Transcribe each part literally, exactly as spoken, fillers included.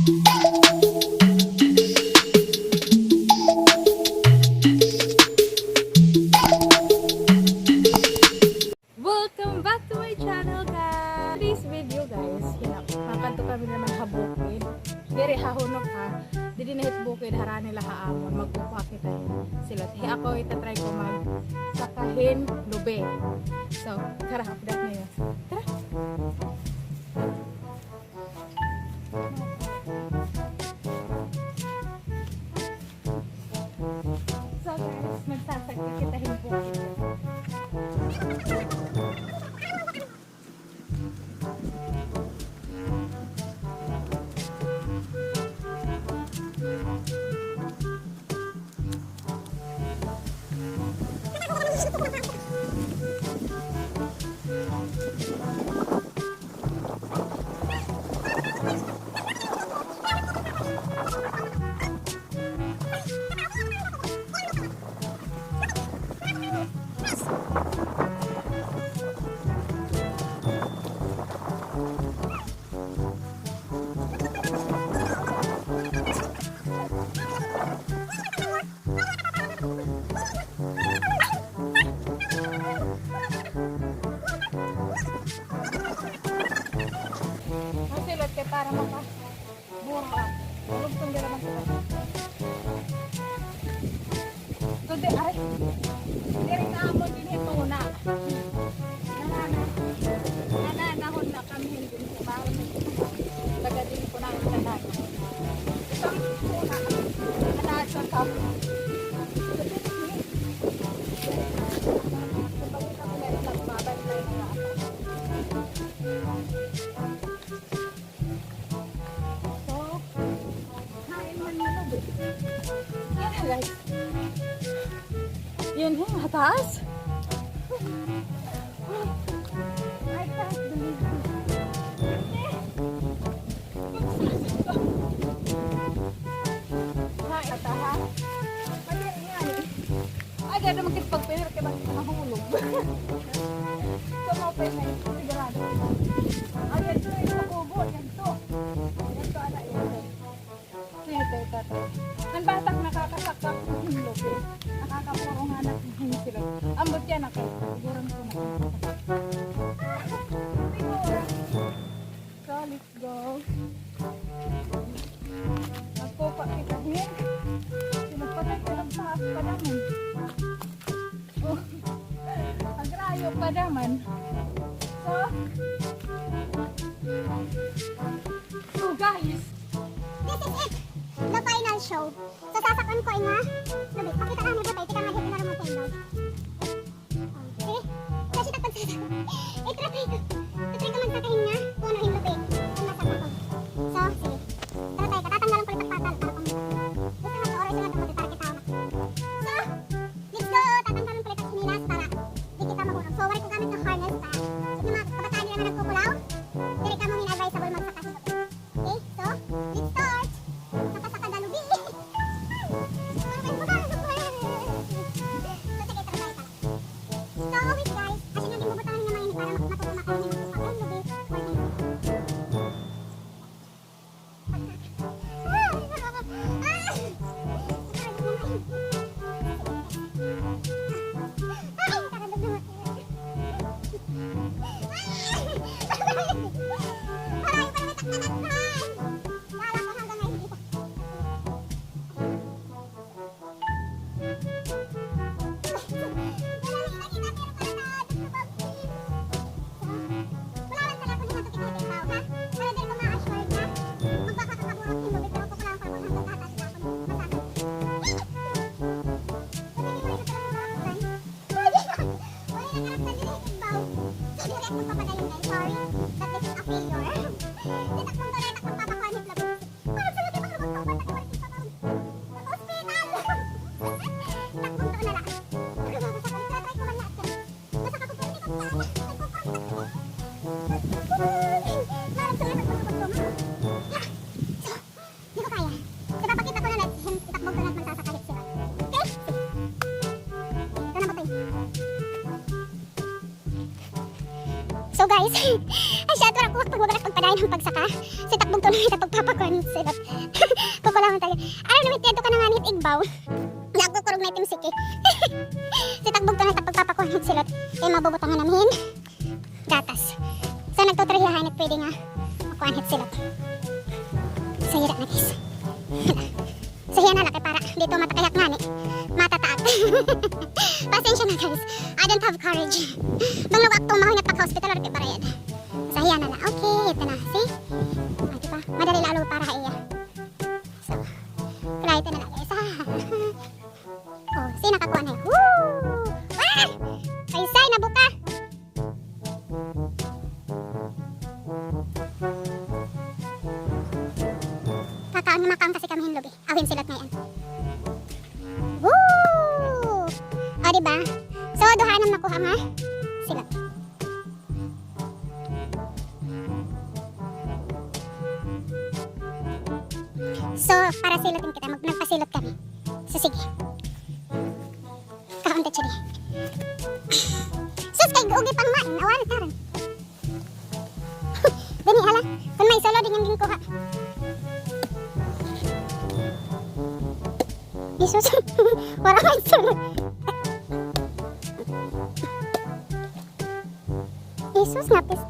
Welcome back to my channel, guys. Today's video, guys, hina-, makadto kami naman ha bukid. Diri ha hunok, ha. Diri na hit bukid, harani la ha amon. Magkukuha kita hin silot. Hi ako, itatry ko magsaka hin lubi. So, tara, update niyo. Tara. So guys, magsasaka kita hin bukid. Ang silot kay para makaburo ka. Lugtong dira man sila. So, di, ay, diri ka amo dinhi tuna. Nanana, nananahon na kami. Taga din po namin sa lahat. Isang po na, nasa cup. So, kain man nila, be. Yan, guys. Yan, hey, mataas. I can't believe this. Ay, ata, ha? Madali nga, eh. Ay, gado makipagpinir kay bakit nahulog. So, open na yun. Sigurado. Ay, ito, ito, kubo, ito. Ito, ala, ito. Ito, ito, ito. An batak nakakasakap hin lubi. Nakakapuro nga na hin silot. Ambot yana kay siguro na ko nakakasakap. Siguro. So, let's go. Magkukuha kita hin. Silot pa tayo, silot pa, pa naman. Oh. Agrayo pa naman. So, so guys, this is it. The final show. So, sasakon ko ini nga lubi. Pakita namin, butay. Tika nga, dito na naman tayo. Oh, see? Kasi takpan sa, i-try ko. I-try ko magsaka hin nga puno hin lubi. Ang masakit ko. So, sige. Tara tayo, katatanggalan ko ulit ang patal para kung gusto mo, oras na ito, magkikita kita. So, let's go! Tatanggalan ko ulit ang tsinelas para di kita mahulog. So, waray ko gamit nga harness para sa mga kabataan nila nga nagkukulaw, diri kamo hin advisable magsaka hin lubi. Okay, so, let's start! Saka-saka da lubi! So, sige, tara, tara, tara. So, wait, guys. Asya nga ginbubutangan nga mga ini para mak-, matutumakan hin magpapakon lubi. Or hin Di ko kaya. Ipapakita ko na la hin itakbo ko na magsasaka hin silot. Okay? Sige. Ito na ba ito? So guys, ay, shit, waray ko, waray ko Waray pagpadayon an pagsaka. Si takbog to na kita pagpapakuan silot. Kukulawon ta. Ano naman tiyan to ka na nga nit igbaw. Nagkukurog na itim siki. Si takbog to na kita pagpapakuan silot. Kay mabubutangan namin. Gatas. So, nagtutriyahan it pwede nga makuan hit silot. So, yun na, guys. So, hiya na la kay para dito matakayak nga ni. Matataak. Pasensya na, guys. I don't have courage. Bang luwak tong mahuwat pa ka hospital, or para yan. So, hiya na la. Okay, ito na. See? Ah, di ba? Madali la alo para ha iya. So, try ito na la, guys. Ah. Oh, si nakakuha na. Woo! Ah! Ay, say, nabuka. Kakaon, makaon kasi kami hin lubi. Aw, hin silot ngay-an. Woo! O, di ba? So, duha na makuha nga silot. So, para silotin kita, mag-, nagpasilot kami. So, sige. Kaon ta, Chidi. Sus, kay ugi pang main. Awan, karon. Dini, hala. Kun may sulod, inyong ginkuha. Jesus. Wala may sulod. Jesus, napis.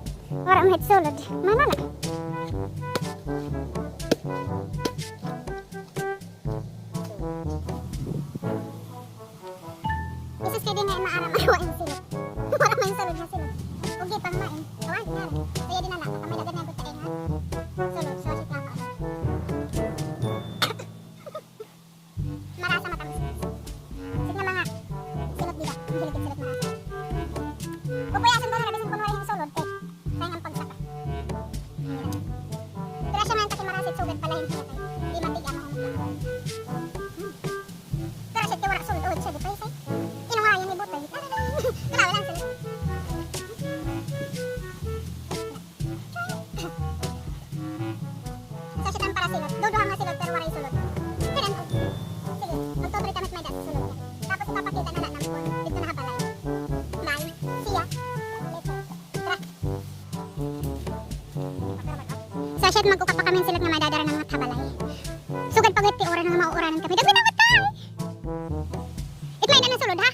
Wala may sulod. Mana na? Jesus, kay di nga maaram, maaram ang silot. Maaram ang silot nga silot. Ugi pang main. Awan, nga. Kaya di na lang. Kamay agad nga gud kain, ha? Sulod, so, si Papa. Marasa, matamis. Sige nga mga silot dida. Ang hilig silot marasa. Pupuyasan ko na, bisan kun wala yung sulod, kay sayang ang pagsaka. Pero siya man, kasi marasa, sugad pala yung hinatay. Di matiga, mahumot na. Pero siya, wala sulod, siya, di pa, isa. Inungayan ni Butoy. Wala, wala ang silot. So, siya tan para silot. Duduha nga silot, pero waray sulod. Kaya, oh. Sige, magtutuloy kami may dati sulod niya. Tapos ipapakita na lang kun dito na ha balay. Bye. See ya. Later. Tara. So, siya, mag-ukap pa kami silot nga may dadara ng mga ha balay. Sugad pa gud ti oras nga mauuranan kami. Dami na matay! It may na sulod, ha?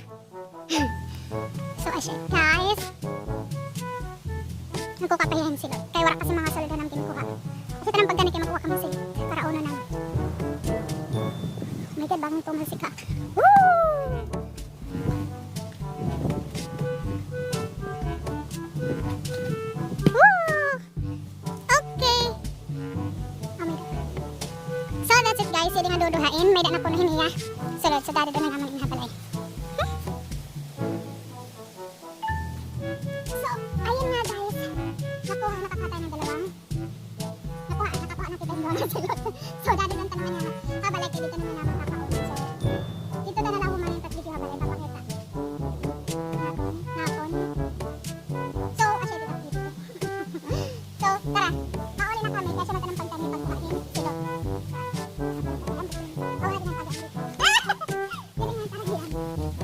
So, asya, guys. Nagkukuha pa hiya hin silot. Kay wala kasi mga sulod nga ginkuha. Kasi tanang pagkani kay magkuha kami silot. Para uno na. May kabang ito, masikak. Woo! Woo! Okay. Oh my God. So, that's it, guys. Sige nga duduhain. May da na puno hin iya. Sulod, so, dadi doon na naman in ha balay. So, ayun nga, guys. Nakuha, nakakuha tayo ng dalawang. Nakuha, nakakuha na kita hin duha nga silot. So, dadi doon ta naman yana ha balay, kay dito naman naman kakaon. So, dito na lang human yung video ha balay, papakita. Napon, napon. So, asya, dito, dito. So, tara. Mauli na kami. Kay sunod na naman kami pagkuha hin silot. Awa na din ang pag-aari. Galing nga talaga yan.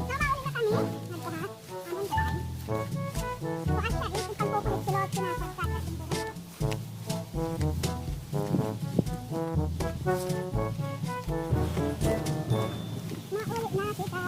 So, mauli na kami. Nagkuha. Amon dyan. Kuha siya, eh, kung pagkukulit silot, sinasagkat na siguro. Mauli na kita.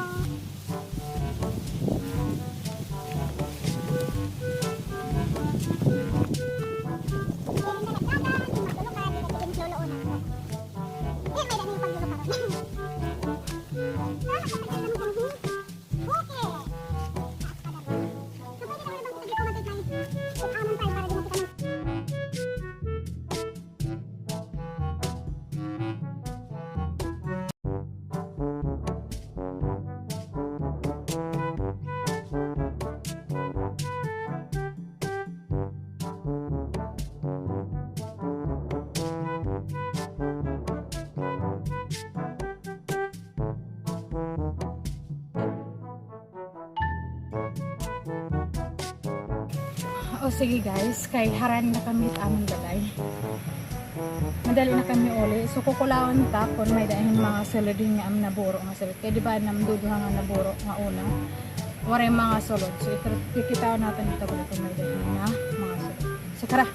O sige guys, kay harani na kami ha amon balay. Madali na kami uli. So kukulawon ta kun may-ada hin mga sulod hin nga am naburo nga sulod. Kay di ba nam duduha nga naburo nga una, waray mga sulod. So ito, kikitaon naton ito kun may-ada hin nga mga sulod. So tara.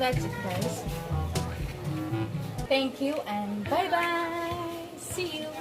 That's it, guys. Thank you and bye-bye. See you.